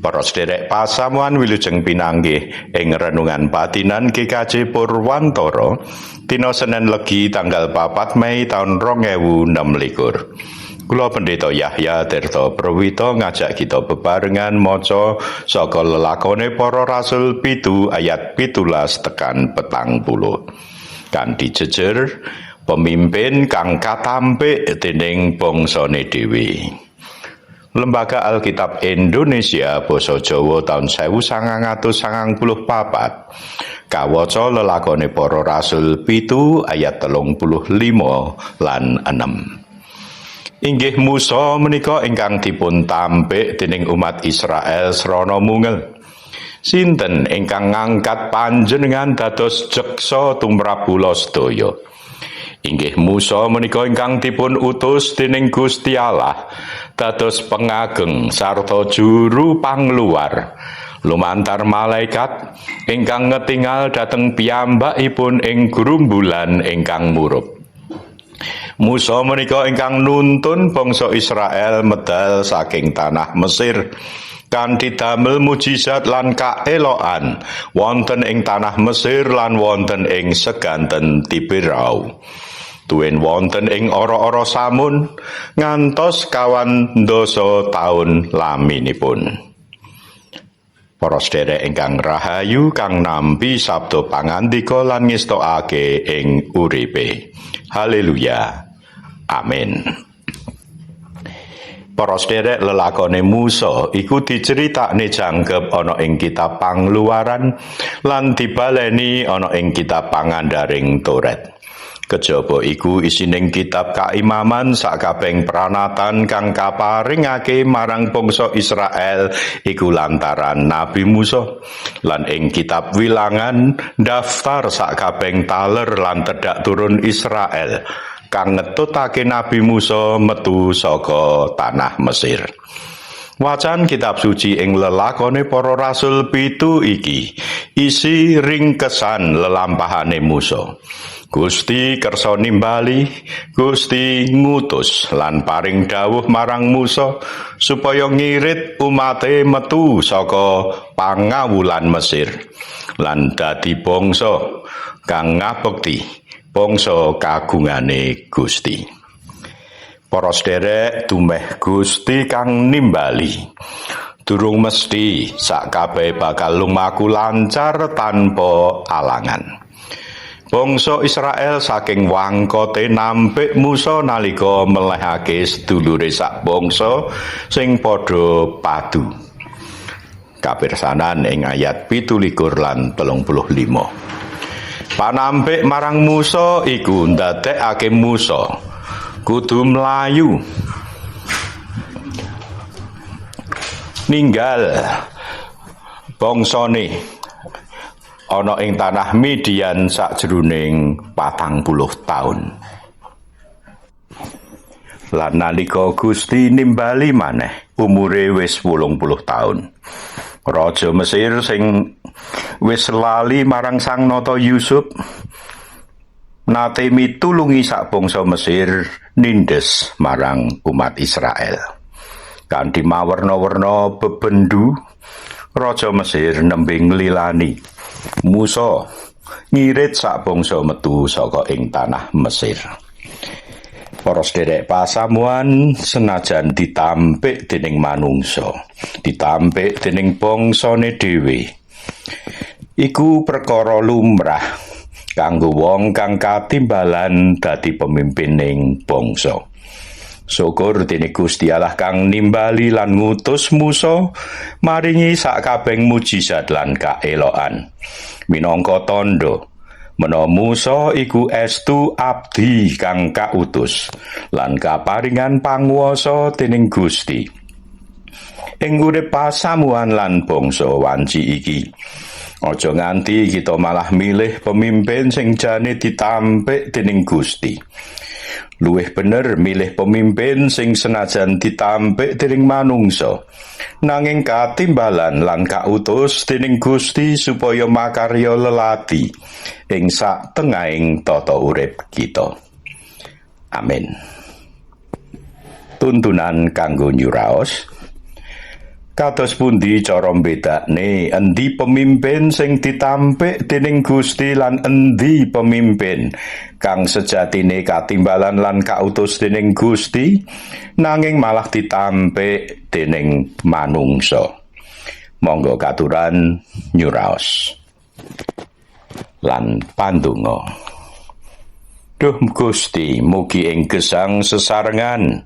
Para sederek pasamuan, wilujeng pinanggih ing renungan batinan GKJ Purwantara dina Senin Legi tanggal 4 Mei taun 2026. Kula Pendeta Yahya Tirta Prawito ngajak kita bebarengan maca saka Lelakone Para Rasul 7 ayat 17 tekan 40. Kanthi jejer, pemimpin kang katampik dening bangsane dhewe. Lembaga Alkitab Indonesia Basa Jawa taun 1994 kawaca Lelakone Para Rasul 7 ayat 35 lan 6. Inggih Musa menika ingkang dipun tampik dening umat Israel srana mungel. Sinten ingkang ngangkat panjenengan dados jeksa tumrap kula sedaya? Inggih Musa menika ingkang dipun utus dening Gusti Allah dados pengageng sarta juru pangluar lumantar malaikat ingkang ngetingal dhateng piyambakipun ing grumbulan ingkang murup. Musa menika ingkang nuntun bangsa Israel medal saking tanah Mesir kanthi damel mujizat lan kaelokan wonten ing tanah Mesir lan wonten ing seganten Tiberau. Tuwin wonten ing ora-ora samun ngantos 25 taun laminipun. Para sederek ingkang rahayu kang nampi sabda pangandika lan ngestokake ing uripe. Haleluya. Amin. Para sederek, lelakone Musa iku diceritakne jangkep ana ing kitab Pangluaran lan dibaleni ana ing kitab Pangandaring Toret. Kejaba iku isining kitab Kaimaman, sakabehing pranatan kang kaparingake marang bangsa Israel iku lantaran Nabi Musa. Lan ing kitab Wilangan daftar sakabehing taler lan tedhak turun Israel kang ngetutake Nabi Musa metu saka tanah Mesir. Wacan kitab suci ing Lelakone Para Rasul 7 iki isi ringkesan lelampahane Musa. Gusti kersa nimbali, Gusti ngutus lan paring dawuh marang Musa supaya ngirit umate metu saka pangawulan Mesir lan dadi bangsa kang ngabekti, bangsa kagungane Gusti. Para sederek, dumeh Gusti kang nimbali. Durung mesti sak kabeh bakal lumaku lancar tanpa alangan. Bangsa Israel saking wangkote nampik Musa nalika melehake sedulure sak bangsa sing padha padu. Kapirsanan ing ayat 27 lan 35. Panampik marang Musa iku ndadekake Musa kudu mlayu ninggal bangsane ana ing tanah Midian sakjroning 40 taun. Lan nalika Gusti nimbali maneh, umure wis 80 taun. Raja Mesir sing wis lali marang Sang Nata Yusuf nate mitulungi sak bangsa Mesir nindes marang umat Israel. Kanthi mawerna-werna bebendu, Raja Mesir nembe nglilani Musa ngirit sak bangsa metu saka ing tanah Mesir. Para sederek pasamuan, senajan ditampik dening manungsa, ditampik dening bangsane dhewe, iku perkara lumrah kanggo wong kang katimbalan dadi pemimpin ing bangsa. Syukur dene Gusti Allah kang nimbali lan ngutus Musa maringi sakabehing mujizat lan kaelokan. Minangka tandha menawa Musa iku estu abdi kang kautus lan kaparingan panguwasa dening Gusti. Ing urip pasamuan lan bangsa wanci iki, aja nganti kita malah milih pemimpin sing jane ditampik dening Gusti. Luwih bener milih pemimpin sing senajan ditampik dening manungsa, nanging katimbalan lan kautus dening Gusti supaya makarya lelati ing sak tengahing tata urip kita. Amin. Tuntunan kanggo nyuraos. Kados pundi cara mbedakne endi pemimpin sing ditampik dening Gusti lan endi pemimpin kang sejatine katimbalan lan kautus dening Gusti nanging malah ditampik dening manungsa? Monggo katuran nyuraos lan pandonga. Duh Gusti, mugi ing gesang sesarengan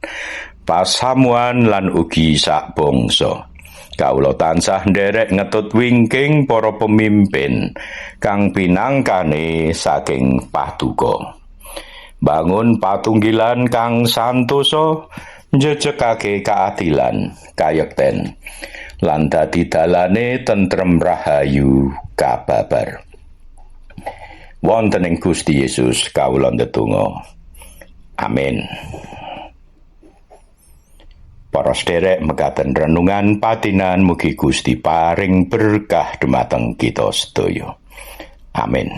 pasamuan lan ugi sak bangsa, kawula tansah nderek ngetut wingking para pemimpin kang pinangkane saking paduka. Bangun patunggilan kang santosa, njejegake kaadilan, kayekten, lan dadi dalane tentrem rahayu kababar. Wonten ing Gusti Yesus kawula ndedonga. Amin. Para sederek, mekaten renungan patinan, mugi Gusti paring berkah dumateng kita sedaya. Amin.